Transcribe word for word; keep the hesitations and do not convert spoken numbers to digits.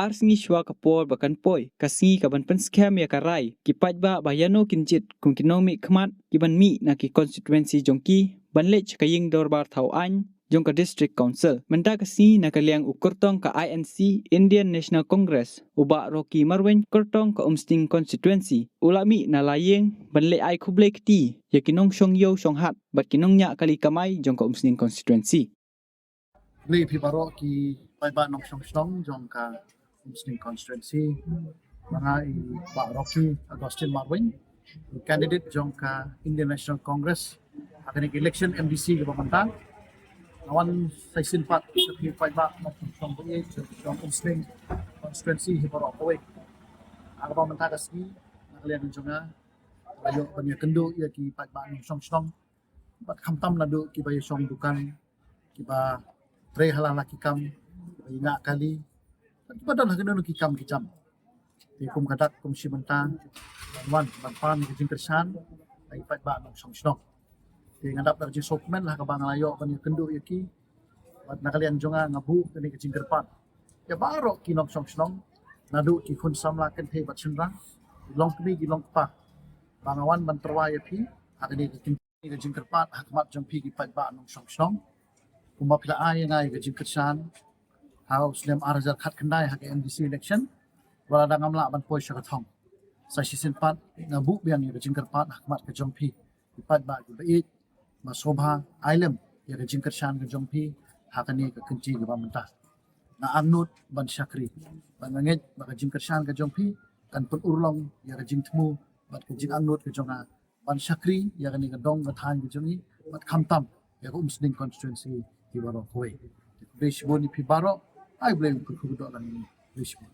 Ar sngi shuwa ka por ba kan poi ka sngi ka ban pynskhem ïa ka rai ki paidbah ba ïano kin jied kum ki nongmihkhmat ki ban mih na ki constituency jong ki ban leit sha ka ïing dorbar thaw aiñ jong ka District Council. Mynta ka sngi na ka liang u kyrtong ka I N C, Indian National Congress, u Bah Rocky Marwein, kyrtong ka Umsning constituency, u la mih na la ïing ban leit ai khublei kti ïa ki nongshong ïew shong hat bad ki nongñiah kali kamai jong ka Umsning constituency. Khublei phi baroh ki paidbah nongshong shnong jong ka Umsning constituency. Ba nga i Bah Rocky Augustine Marwein, candidate jong ka Indian National Congress ha kane ka election M D C kaba mynta. Nga wan sa shisien pat ïa phi paidbah nongshong shnong ba ïeit jong Umsning constituency hi baroh kawei. Ha kaba mynta ka sngi na ka liang jong nga la ïoh ban ïakynduh ïa ki paidbah nongshong shnong bad khamtam naduh kiba ïashong dukan, kiba trei ha la ki kam, kiba ïa ngah kali, bad kiba don ha kino kino ki kam ki jam. Te kum ka dak kum shi bynta ban wan ban pan ka jingkyrshan ïa ki paidbah nongshong shnong. Te nga dap da ka jingsngewkmen la ha kaba nga la ïoh ban ïakynduh ïa ki. Bad na ka liang jong nga nga buh kane ka jingkyrpad ïa baroh ki nongshong shnong, naduh ki khun samla kynthei bad shynrang, ki longkmie ki longkpa, ba nga wan ban tyrwa ïa phi ha kane ka jing- ka jingkyrpad ha khmat jong phi ki paidbah nongshong shnong. Kumba phi la ai ïa nga ïa ka jingkyrshan ha u snem ar hajar khatkhyndai ha ka M D C election, wat la dang ngam lah ban poi sha ka thong. Sa shisien pat nga buh biang ïa ka jingkyrpad ha khmat ka jong phi ki paidbah kiba ïeit, ba sngewbha ai lem ïa ka jingkyrshan ka jong phi ha kane ka kynti kaba mynta. Nga angnud ban shakri bad nga ngeit ba ka jingkyrshan ka jong phi kan pynurlong ïa ka jingthmu bad ka jingangnud ka jong nga ban shakri ïa kane ka dong ka thaiñ ka jong ngi bad khamtam ïa ka Umsning constituency hi baroh kawei. Khublei shibun ïa phi baroh. Ai Blei un kyrkhu kyrdoh lang ïa ngi. Khublei shibun.